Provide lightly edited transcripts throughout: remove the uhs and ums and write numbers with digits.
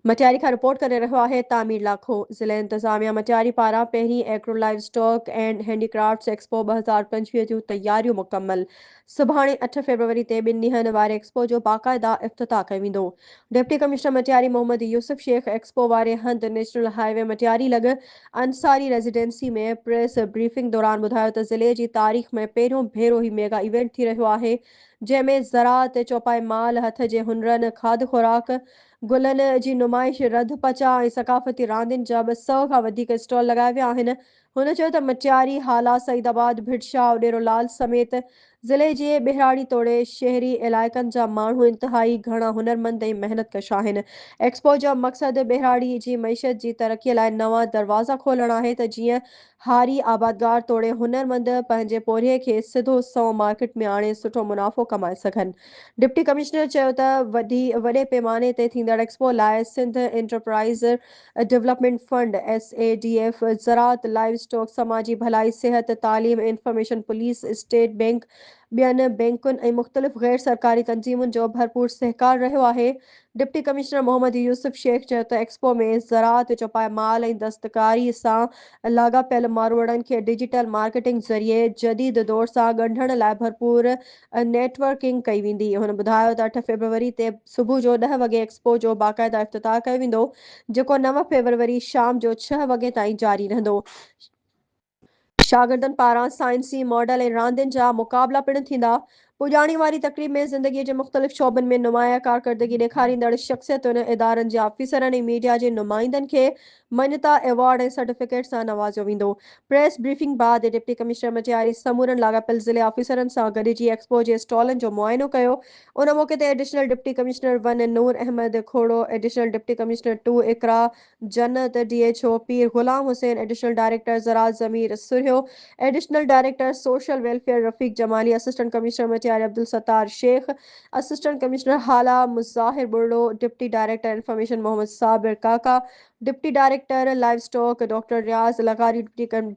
مٽياري کان رپورٽ ڪري رهيو آهي تعمير لاکو ضلعي انتظاميا مٽياري پاران پهرين agro livestock and handicrafts expo 2025 جون تياريون مڪمل سڀاڻي اٺ فيبروري تي ٻن ڏينهن واري ايڪسپو جو باقاعده افتتاح ڪيو ويندو deputy commissioner Matiari Muhammad Yousuf Shaikh expo واري هنڌ نيشنل هاء وي مٽياري لڳ انصاري ريزيڊنسي ۾ پريس بريفنگ دوران ٻڌايو ته ضلعي جي تاريخ ۾ پهريون ڀيرو هي ميگا ايونٽ ٿي رهيو آهي جنهن ۾ زراعت، چوپائي مال، هٿ جي هنرن، کاڌ خوراڪ، گلن جي نمائش، رڌ پچاء ۽ ثقافتي راندين جا 200 کان وڌيڪ اسٽال لڳايا ويا آهن. هن چيو ته مٽياري، هالا، سعيد آباد، ڀٽ شاهه، اڏيرو لال سميت ضلعي جي ٻهراڙي توڙي شهري علائقن جا ماڻهو انتهائي گهڻا هنرمند ۽ محنت ڪش آهن. ايڪسپو جو مقصد ٻهراڙي جي معيشت جي ترقي لاء نوان دروازا کولڻ آهي ته جيئن هاري، آبادگار توڙي هنرمند پنهنجي پورهيي کي سڌو سنئون مارڪيٽ ۾ آڻي سٺو منافعو ڪمائي سگهن. ڊپٽي ڪمشنر چيو ته وڏي پيماني تي ٿيندڙ ايڪسپو لاء Sindh enterprise development fund, S E D F, زراعت، لائيو اسٽاڪ، سماجي ڀلائي، صحت، تعليم، انفارميشن پوليس، اسٽيٽ بئنڪ، ٻين بئنڪن ۽ مختلف غير سرڪاري تنظيمن جو ڀرپور سهڪار رهيو آهي. ڊپٽي ڪمشنر محمد يوسف شيخ چيو ته ايڪسپو ۾ زراعت، چوپائي مال ۽ دستڪاري سان لاڳاپيل ماروئڙن کي ڊجيٽل مارڪيٽنگ ذريعي جديد دور سان ڳنڍڻ لاء ڀرپور نيٽ ورڪنگ ڪئي ويندي. هن ٻڌايو ته اٺ فيبروري تي صبح جو ڏهه وڳي ايڪسپو جو باقاعده افتتاح ڪيو ويندو، جيڪو نو فيبروري شام جو ڇهه وڳي تائين جاري رهندو. شاگردن پاران سائنسي ماڊل ۽ راندين جا مقابلا پڻ ٿيندا. پڄاڻي واري تقريب ۾ زندگي جي مختلف شعبن ۾ نمايان ڪارڪردگي ڏيکاريندڙ شخصيتن، ادارن جي آفيسرن ۽ ميڊيا جي نمائندن کي مڃتا ايوارڊ ۽ سرٽيفڪيٽ سان نوازيو ويندو. پريس بريفنگ بعد ڊپٽي ڪمشنر مٽياري سمورن لاڳاپيل ضلعي آفيسرن سان گڏجي ايڪسپو جي اسٽالن جو معائنو ڪيو. ان موقعي تي additional deputy commissioner one Noor Ahmed Khuhro, additional deputy commissioner two Iqra Jannat, D H O Pir Ghulam Hussain, additional director زراعت Zamir Sarhio, additional director social welfare Rafiq Jamali, assistant commissioner Matiari Abdul Sattar Shaikh, assistant commissioner Hala Muzahir Buriro, deputy director information Muhammad Sabir Kaka, deputy director livestock doctor Riaz لغاري،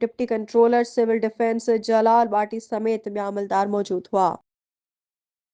deputy controller civil defence Jalal Bhatti سميت ٻيا عملدار موجود هئا.